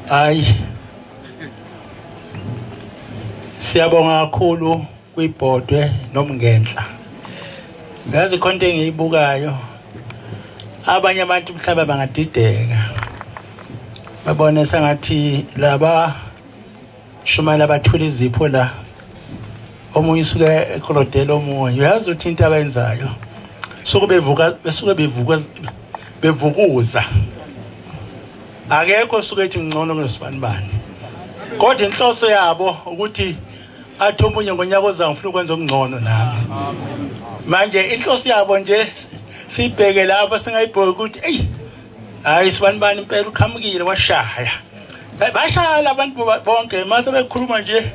Hayi, siyabonga kakhulu kwibhodwe nomngenhla. Ngazi khona into engiyibukayo, abanye abantu mhlawumbe bangadideka babone sengathi laba shumayela bathula izipho la, omunye usuke ekolodela omunye. Uyazi ukuthi into abayenzayo suke bevuka, besuke bevuka bevukuza, akekho osuke ethi ngcono kunesibanibani, kodwa inhloso yabo ukuthi athi omunye ngonyaka ozayo ngifuna ukwenza okungcono nami. Manje inhloso yabo nje siyibheke lapho, singayibheki ukuthi eyi hayi sibanibani impela uqhamukile washaya. Bashaya abantu bonke mase bekhuluma nje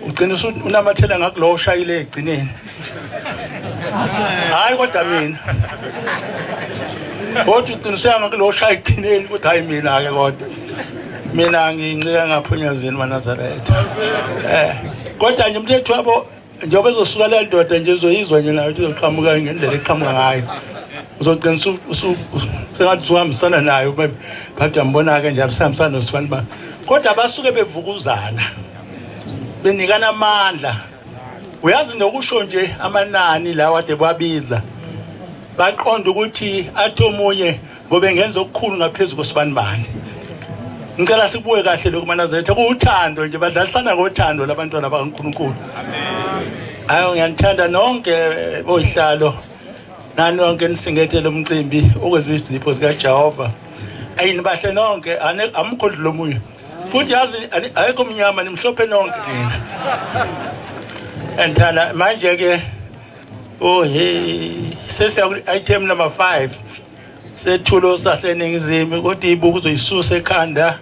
ugcina unamathela ngakulowo oshayile egcineni. Hayi kodwa mina, kodwa ugcina usuya ngakulowo oshaya ekugcineni ukuthi hayi mina-ke, kodwa mina ngincika ngaphunyazini maNazaretha. Kodwa nje umuntu ethu yabo njengoba ezosuka le ndoda nje uzoyizwa nje nayo ukuthi izoqhamuka ngendlela eqhamuka ngayo, uzogcina sengathi usuhambisana nayo, phakathi uyambona-ke njalo usihambisana nosibani ba, kodwa basuke bevukuzana benikana amandla. Uyazi nokusho nje amanani lawa ade babiza baqonda ukuthi athi omunye ngoba ngenza okukhulu ngaphezu kosibanibani. Ngicela sikubuke kahle lokhu maNazaretha, kuwuthando nje, badlalisana ngothando labantwana bakaNkulunkulu. Amen. Ayo ngiyanithanda nonke boyihlalo nanonke nisingethe lo mcimbi okwezizipho zikaJehova. Ayi nibahle nonke, amukho ndlu lomunye. Futhi yazi ayikho mnyama, nimhlophe nonke nina. Andithanda manje ke, oh hey, sesiya ku item number 5 sethulo saseningizimu, kodwa ibuku uzoyisusa ekhanda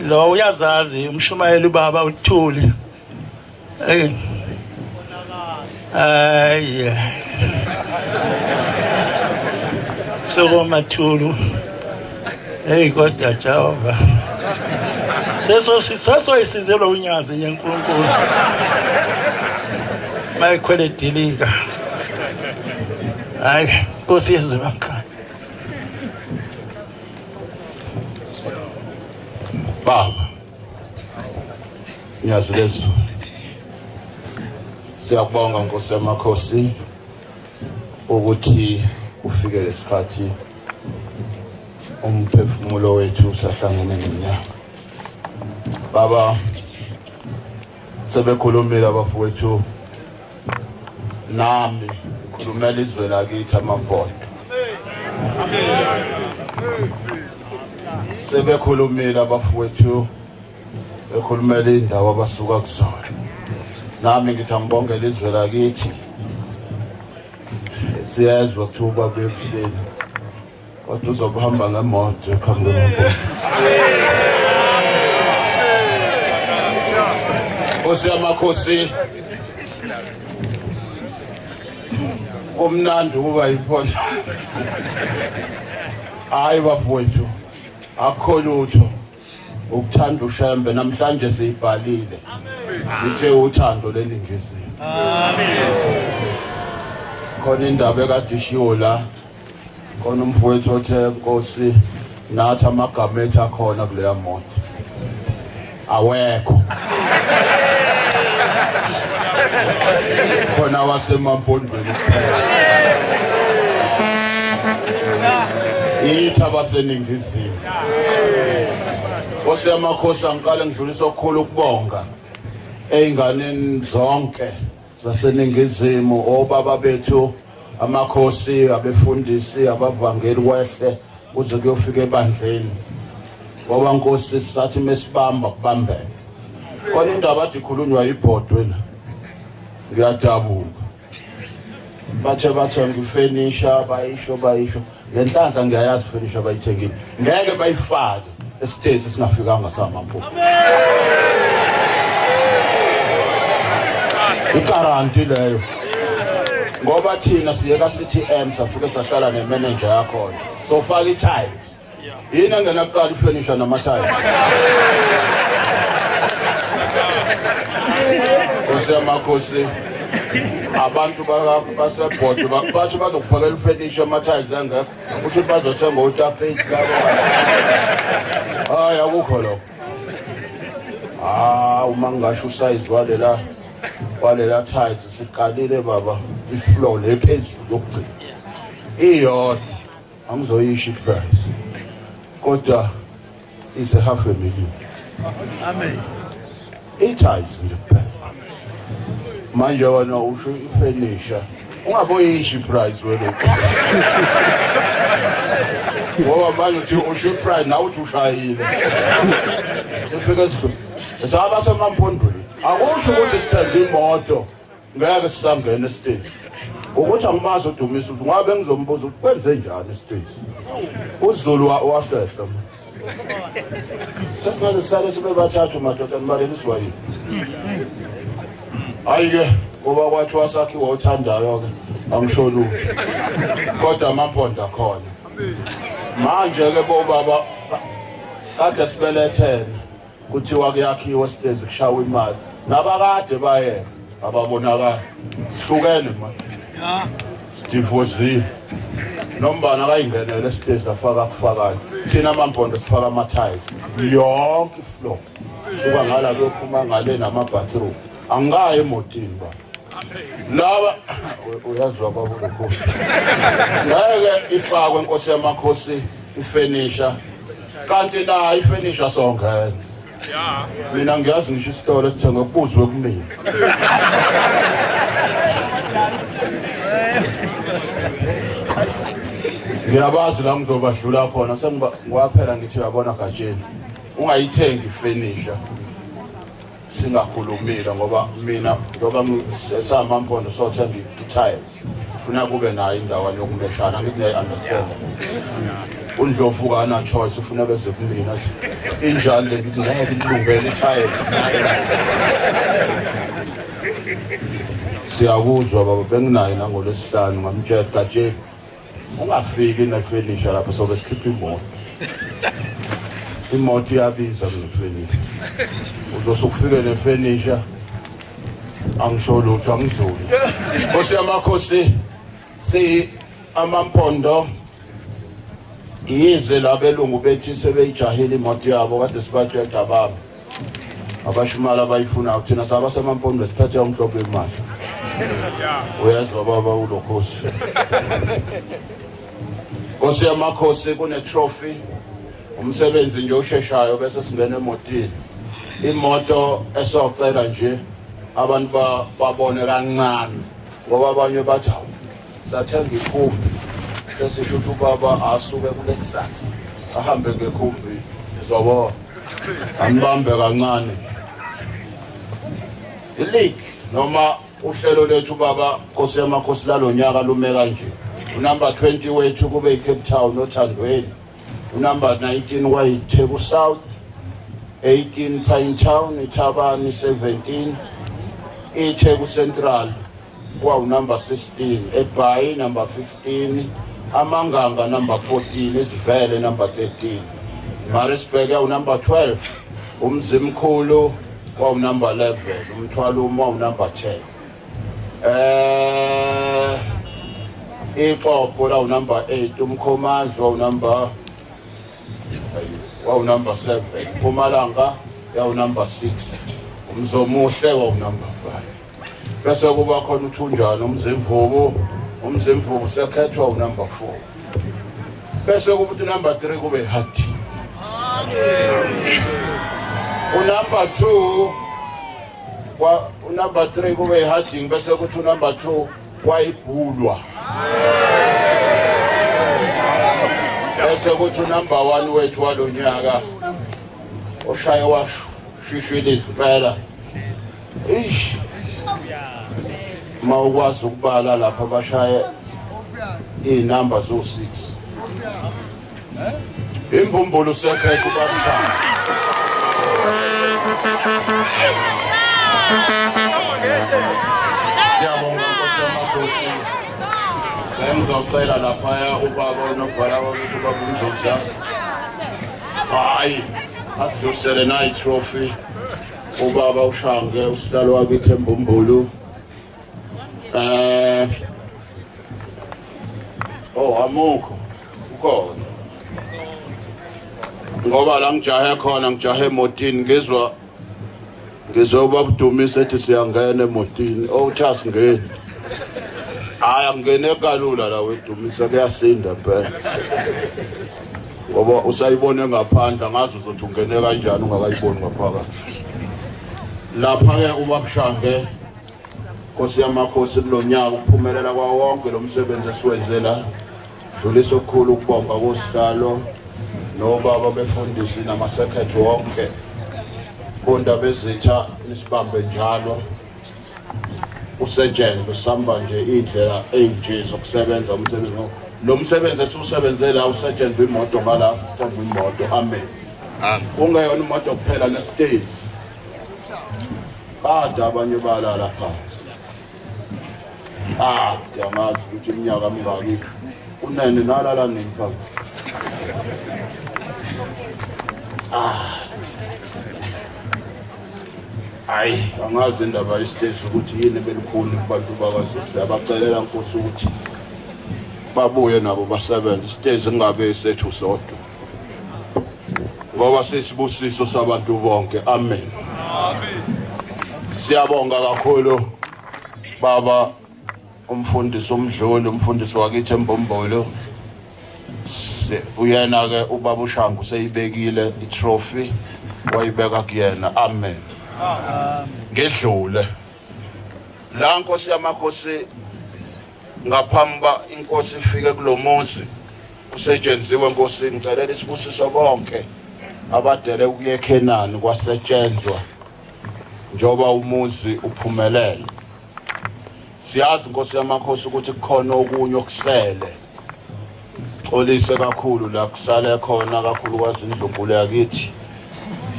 lo uyazazi umshumayeli ubaba uThuli. Hey, ayi sokomathulu, hey kodwa Jehova, seso sesoyisizelwa unyazi nje uNkulunkulu mayikhwele dilika. Hayi Nkosi yezulu namhlanje. Baba Nyazi lezulu, siyakubonga Nkosi yamakhosi ukuthi ufike lesikhathi umphefumulo wethu usahlangene nenyama. Baba, sebekhulumile abafowethu, nami ngikhulumela izwe lakithi amaMpondo. Sebekhulumile abafowethu bekhulumela indawo abasuka kuzona, nami ngithi angibongele izwe lakithi. Siyezwa kuthiwa ubaba ebuhleni, kodwa uzokuhamba ngemoto eqhamuke emaMpondo. Nkosi yamakhosi, kumnandi ukuba yiphondo. Hayi bafowethu, akukho lutho ukuthanda uShembe. Namhlanje siyibhalile, sithe uthando leningizimu. Khona indaba ekade ishiwo la, khona umfowethu othe Nkosi nathi amagama ethu akhona kuleya moto, awekho khona wasemampondweni kuphela. Yithi abaseningizimu, Nkosi yamakhosi, angiqale ngidlulisa okukhulu ukubonga ey'nganeni zonke zaseningizimu, obaba bethu amakhosi, abefundisi, abavangeli, kwehle kuze kuyofika ebandleni, ngoba Nkosi sathi mesibamba kubambeke. Khona indaba ade ikhulunywa ibhodwe la, ngiyadabuka, bathe bathenga ifenisha, bayisho bayisho ngenhlanhla, ngiyayazi ifenisha bayithengile, ngeke bayifake esitezi singafikanga samaMpondo. Ikaranti leyo, ngoba thina siye ka-CTM safike sahlala nemanager yakhona, sofaka i-tiles. Yini engena kuqala, ifenisha nama-tiles? Nkosi yamakhosi, Abantu basebhodwe bathi bazokufakela ufenisha ama-tiles engekho, kusho ukuthi bazothenga otapeti labo. Hayi, akukho lokho. Ah, uma ngingasho usayizi walela tiles siqalile baba, ifloor le phezulu yokugcina iyodwa, angizoyisho iprice, kodwa is a half a million. Amen. I-tiles nje kuphela. Manje wena usho ifenisha, ungaboyisho iprice wena, ngoba manje uthi usho iprice nawe uthi ushayile. Sifike saba semampondweni, akusho ukuthi sithenga imoto ngeke sisangena esiteji. Ukuthi angimazi udumisa ukuthi ngabe ngizombuza ukuthi kwenze njani esiteji. UZulu wahlehla sesingaze sisale sibe bathathu madoda, nibaleliswa yini? Hayi-ke, ngoba kwathiwa sakhiwa othandayo-ke, angisho lutho, kodwa amampondo akhona manje-ke bobaba. Kade sibelethene, kuthiwa kuyakhiwa sitezi, kushawa imali, nabakade bayeka ababonakala. Sihlukene manje, sidivozile. Nombani akayingenele esitezi afaka akufakayo. Thina amampondo sifaka ama-tiles yonke ifloor, suka ngala kuyophuma ngale, nama-bathroom. Angikayi emotini ba laba, uyazwa babulokhosi, ngeke ifakwe inkosi yamakhosi ifenisha, kanti nayo ifenisha songena. Mina ngiyazi ngisho isitolo esithenge kubuzwe kumina. Ngiyabazi la ngizobadlula khona, sengiwaphela ngithi uyabona Gatsheni, ungayithengi ifenisha singakhulumile, ngoba mina ngoba samampondo sothenga i-tiles, funa kube nayo indawana yokumeshana. Ngithi niyayi-understand. UNdlovu kana choice, ufuna beze kumina, injani le? Ngithi ngeke ilungele i-tiles. Siyakuzwa baba, benginaye nangolwesihlanu, ngamtshela, Gatsheni, ungafiki nefenisha lapho, sobe sikhipha imoto. Imoto iyabiza kunefenisha, uzosukufike nefenisha. Angisho lutho, angidluli. Nkosi yamakhosi, si amampondo yize labelungu bethi sebeyijahile imoto yabo, kade sibatshela baba abashimala abayifunayo, thina saba semampondo siphethe umhlobo wemali. Uyazwa baba ulokhosi. Nkosi yamakhosi, kune trophy, umsebenzi nje osheshayo bese singena emotini. Imoto esocela nje abantu babone kancane, ngoba abanye bathi hawu, sathenga ikhumbi, sesisho ukuthi ubaba asuke ku-Lexus ahambe ngekhumbi. Ngizobona, ambambe kancane ileague noma uhlelo lethu baba Nkosi yamakhosi lalonyaka lume kanje: unumber 20 wethu kube iCape Town othandweni, unumber 19 kwayiTheku South, 18 Pinetown, iThabani 17, iTheku Central kwawu number 16, eBhayi number 15, Amanganga number 14, Isivele number 13, Maritzburg yawu number 12, Umzimkhulu kwawu number 11, Umthwalume wawu number 10, Ixopo lawu number 8, Umkhomazi wawu number 7, Mpumalanga yawu number 6, Umzomuhle wawu number 5, bese kuba khona uthunjana Umzimvubu. Umzimvubu sekhethwa unumber 4, bese kuba uthi number 3 kube iHarding, unumber 2 kwa unumber 3 kube iHarding, bese kuthi unumber 2 kwayibhulwa, bese kuthi unumber 1 wethu walonyaka oshaye washishila impela. Ish, uma ukwazi ukubala lapha bashaye iy'namba zo-6, imbumbulu sekhetha ubabshana. Siyabonga Nkosi yamakhosi. Bengizocela laphaya ubaba unobhala wakithi, ubaba uNdlovu, hayi, asidlulisele nayi trophy, ubaba uShange, usihlalo wakithi eMbumbulu. Eh Oh amukho ukhona ngoba la ngijahe khona ngijahe emotini ngizwa ngizoba budumisa ethi siyangena emotini oh uthi asingeni hayi angene kalula la wedumisa kuyasinda phela ngoba usayibone ngaphandle angazi uzothi ungene kanjani ungakayiboni ngaphakathi lapha-ke ubabushange Nkosi yamakhosi kulo nyaka ukuphumelela kwawo wonke lo msebenzi esiwenze la dlulisa okukhulu ukubonga kosihlalo nobaba befundisi namasekhethi wonke kondaba ezitha nisibambe njalo usetshenzwe sihamba nje iy'ndlela ey'nje zokusebenza umsebenzi lo msebenzi esiwusebenze la usetshenzwe imoto ngala usetshenzwe imoto amen kungeyona imoto kuphela nesitezi Kade abanye balala phansi. Ah, angazi ukuthi iminyaka mingaki. Unene nalala nini phansi. Ah. Hayi, angazi indaba yesiteji ukuthi yini belikhulu kubantu bakwaZulu. Siyabacelela Nkosi ukuthi babuye nabo basebenze. Isiteji kungabe sethu sodwa. Ngoba sisibusiso sabantu bonke. Amen. Siyabonga kakhulu baba umfundisi umdluli umfundisi wakithi eMbombolo. Uyena ke ubaba uShangu seyibekile itrophy wayibeka kuyena. Amen. Ngedlule la Nkosi yamakhosi ngaphambi ba inkosi ifike kulomuzi Kusetshenziwe Nkosi, ngicelela isibusiso bonke abadele ukuya eKhenani kwasetshenzwa njengoba umuzi uphumelele. Siyazi Nkosi yamakhosi ukuthi kukhona okunye okusele. Xolise kakhulu la kusale khona kakhulukazi indlunkulu yakithi.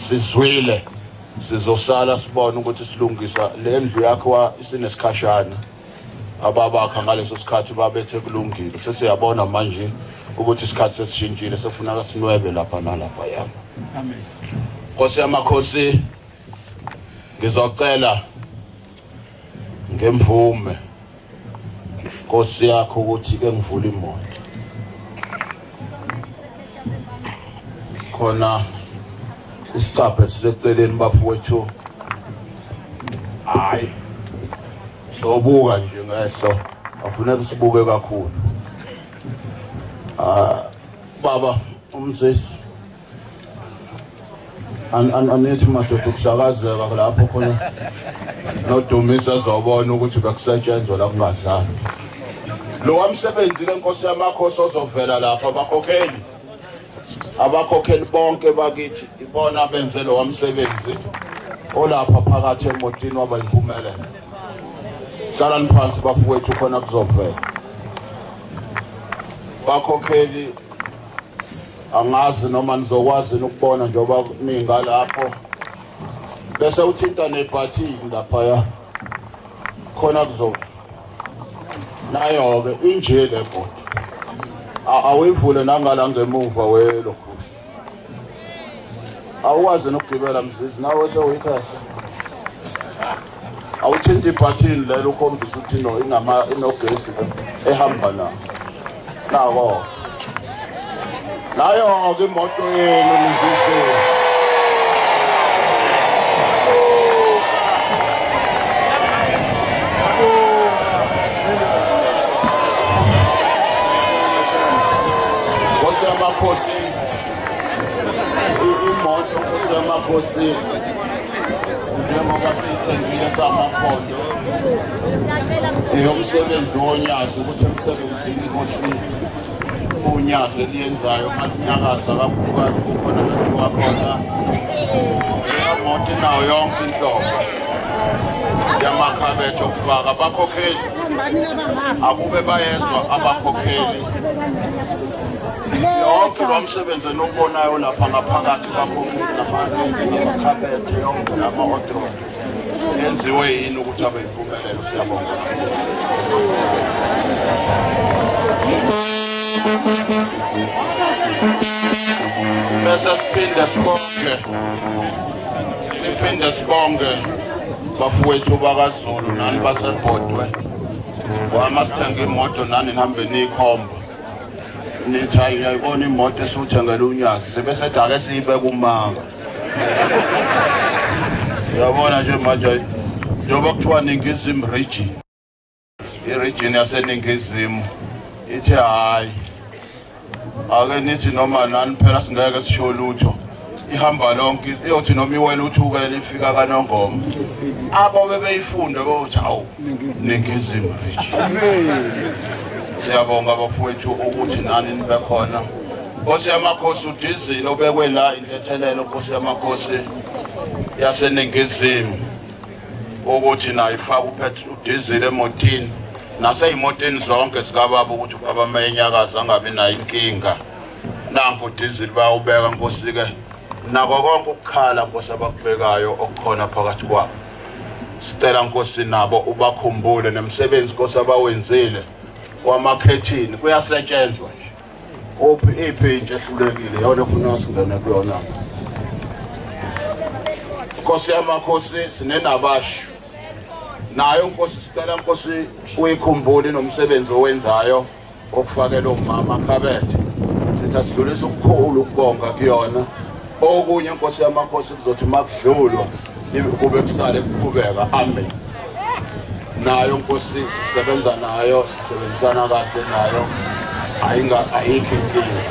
Sizwile sizosala sibone ukuthi silungisa le ndlu yakho isinesikhashana. Ababakha ngaleso sikhathi babethe kulungile sesiyabona manje ukuthi isikhathi sesishintshile sekufuneka sinwebe lapha nalapha yami. Amen. Nkosi yamakhosi ngizocela ngemvume Nkosi yakho ukuthi ke ngivule imoto khona isicabha esiseceleni bafowethu hayi sobuka nje ngehlo afuneka sibuke kakhulu ah baba umzisi anithi madoda ukuhlakazeka lapho khona nodumisa azobona ukuthi bekusetshenzwa la kungadlali lo wamsebenzi ke nkosi yamakhosi ozovela lapha abakhokheli abakhokheli bonke bakithi ibona benze lo wamsebenzi olapha phakathi emotini waba impumelelo hlalani phansi bafowethu khona kuzovela bakhokheli angazi noma nizokwazi ukubona njengoba ninga lapho bese uthinta nebhathini laphaya khona kuzo nayo-ke inje le bhodi awuyivule nangala ngemuva welo futhi awukwazi nokugibela mzizi nawe sewuyikhasa awuthinta ibhathini lelo ukhombisa ukuthi no inama inogesi ehamba na nako nayo-ke imoto yenu nizise Nkosi yamakhosi imoto Nkosi yamakhosi njengoba siyithengile samaphondo eyomsebenzi wonyazi ukuthi emsebenzini Nkosi unyazi eliyenzayo masinyakaza kakhulukazi kukhona abantu wakhona imoto inawo yonke inhlobo yamakhabethe okufaka abakhokheli akube bayezwa abakhokheli yonke lo msebenzi eniwubonayo lapha ngaphakathi bakhokheli namakhabethe yonke nama-odrone yenziwe yini ukuthi abe yimpumelelo siyabonga bese siphinde sibonge siphinde sibonge bafowethu bakaZulu nani basebhodwe. Wama sithenga imoto nani nihambe niyikhomba. Nithi hayi uyayibona imoto esiwuthengela unyazi sibe sethi ake siyibeke umanga. Uyabona nje manje njengoba kuthiwa Ningizimu region. I-region yaseNingizimu ithe hhayi ake nithi noma nani phela singeke sisho lutho ihamba lonke iyothi noma iwela uthukela ifika kanongoma abo bebeyifunda bothi hawu Ningizimu region. Siyabonga bafowethu ukuthi nani nibe khona. Nkosi yamakhosi udizili obekwe la intethelelo Nkosi yamakhosi yaseNingizimu ukuthi nayo ifake udizili emotini nasey'motini zonke zikababa ukuthi ubaba uma enyakaza angabi nayo inkinga. Nampo udizili bayawubeka Nkosi-ke nako konke ukukhala Nkosi abakubekayo okukhona phakathi kwabo. Sicela Nkosi nabo ubakhumbule nemsebenzi Nkosi abawenzile wamakhethini kuyasetshenzwa nje. Uphi iphi intsha ehlulekile yona efuna singene kuyona. Nkosi yamakhosi sinenabashi nayo Nkosi sicela Nkosi uyikhumbule nomsebenzi owenzayo okufakela omama akhabethe sithi asidlulise okukhulu ukubonga kuyona okunye Nkosi yamakhosi kuzothi makudlulwa kube kusale kuqhubeka amen nayo Nkosi sisebenza nayo sisebenzisana kahle nayo ayinga ayikho inkinga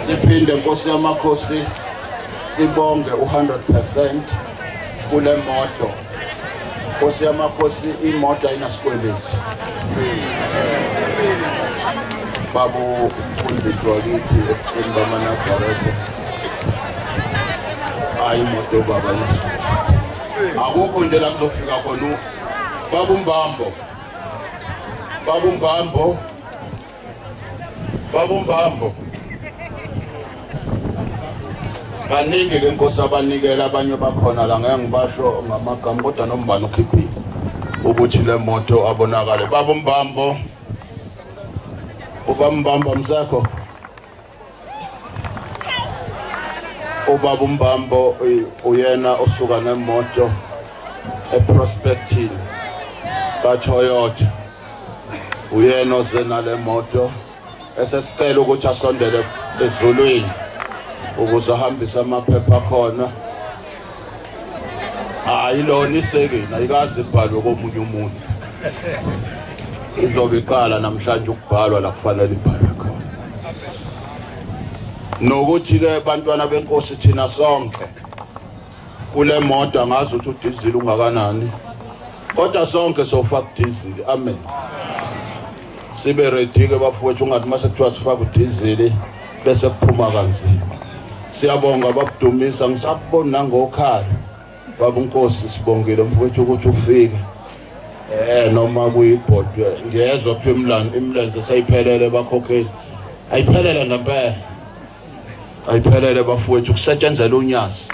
siphinde Nkosi yamakhosi sibonge u-100% kule moto Nkosi yamakhosi imoto ayinasikweletu babu umfundisi wakithi ebuhleni bamanazaretha hayi imoto baba akukho nje la kuzofika khona babumbambo babumbambo babumbambo baningi ke nkosi abanikela abanye bakhona la ngeke ngibasho ngamagama kodwa nombani ukhiphile ukuthi le moto abonakale babumbambo ubambamba msekho ubaba umbambo uyena osuka nemoto eprospectin kaToyota uyena oze nale moto esesicela ukuthi asondele ezulwini ukuze ahambise amaphepha akhona hayi lona isekeni ayikaze ibhalwe komunye umuntu izobe iqala namhlanje ukubhalwa la kufanele ibhalwe khona nokuthi-ke bantwana benkosi thina sonke kule moto angazi ukuthi udizili ungakanani kodwa sonke sofaka udizili amen sibe ready ke bafowethu ungathi mase kuthiwa sifake udizili bese kuphuma kanzima siyabonga babudumisa ngisakuboni nangokhala baba unkosi sibongile mfowethu ukuthi ufike eh noma kuyibhodwe ngiyezwa kuthiwa imlando imilenze seyiphelele bakhokheli ayiphelele ngempela ayiphelele bafowethu kusetshenzela unyazi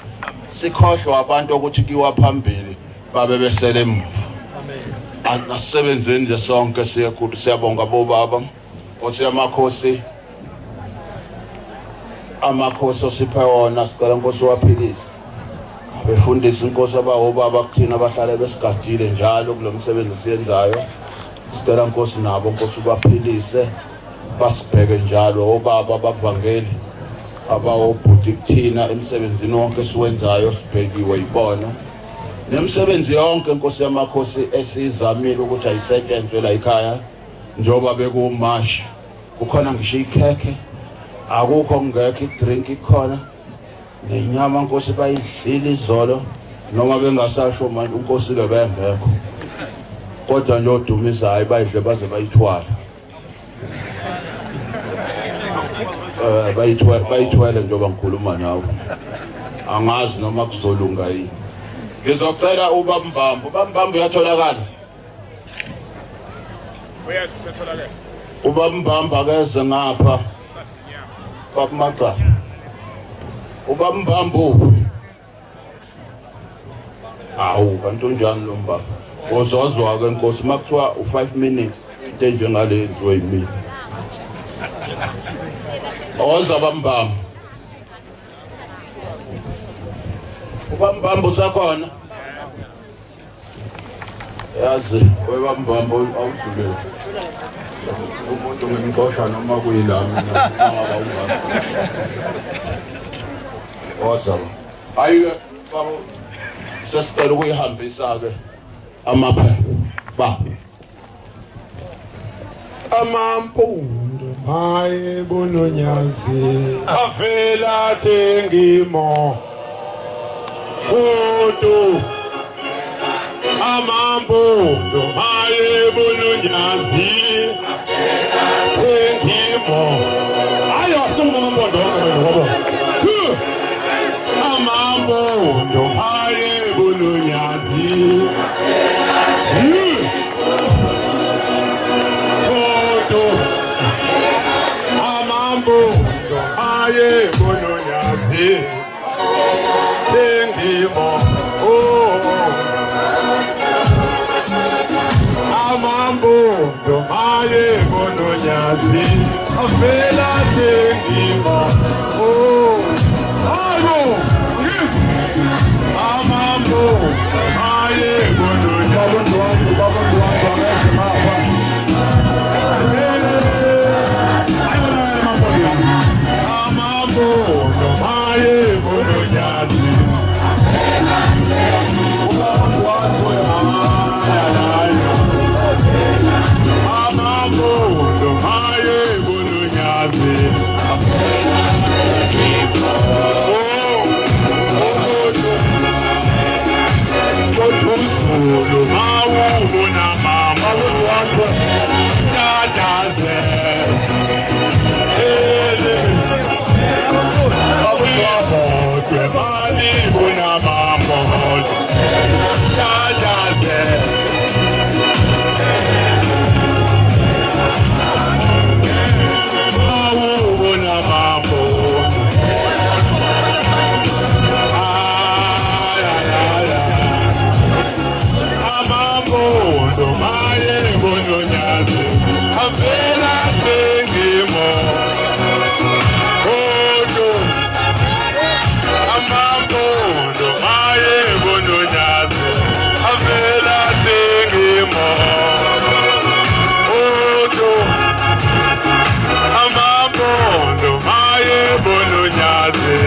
sikhohlwa abantu ukuthi kuyiwa phambili babe besele emuva asisebenzeni nje sonke siyekhulu siyabonga bobaba nkosi yamakhosi amakhosi osiphe wona sicela nkosi waphilise befundisa inkosi abawobaba kuthina abahlale besigadile njalo kulo msebenzi siyenzayo sicela nkosi nabo nkosi ubaphilise basibheke njalo obaba abavangeli abawobhuti kuthina emsebenzini wonke esiwenzayo sibhekiwe yibona nemisebenzi yonke nkosi yamakhosi esiyizamile ukuthi ayisetshenzwe la ekhaya njengoba bekumashi kukhona ngisho ikhekhe akukho kungekho idrink ikhona nenyama nkosi bayidlile izolo noma bengasasho manje unkosi ke bengekho kodwa nje odumisa hayi bayidle baze bayithwala eh bayithwele bayithwele njengoba ngikhuluma nawe angazi noma kuzolunga yini ngizocela ubambambo ubambambo uyatholakala ubambambo akeze ngapha babumaca ubambambo uphi Hawu kanti unjani lo mbaba? Uzozwa ke nkosi makuthiwa u5 minutes into enjengale yenziwe yimina. Oza bambamba. Ubambamba usakhona? Yazi webambamba awudlulele. Umuntu ngimxosha noma kuyilami mina. Awesome. Hayi baba sesicela ukuyihambisa ke amaphepha. Ba. Amampundu maye bononyazi avela thengimo kudu amampundu maye bononyazi thengimo ayo asunguma amampondo ngoba amampundu maye bononyazi amambundo aye bononyazi thengimo oh amambundo aye bononyazi afela thengimo oh hayibo ngizwe amambundo aye bononyazi Baba Ndwandwe akeze ngapha. Amambundo aye bononyazi Ubaba Ndwandwe amambundo aye bononyazi Zulu mawubona mama Ndwandwe tataze ele Baba Ndwandwe malibona mama tataze mawubona mama ay ay ay amambondo maye bononyazi avela thengimo odo amambondo maye bononyazi avela thengimo odo amambondo maye bononyazi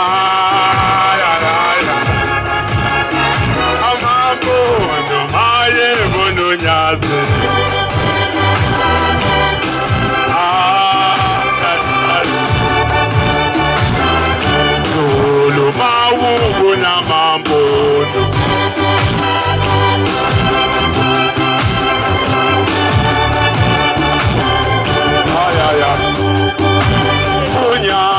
ay ay ay amambondo maye bononyazi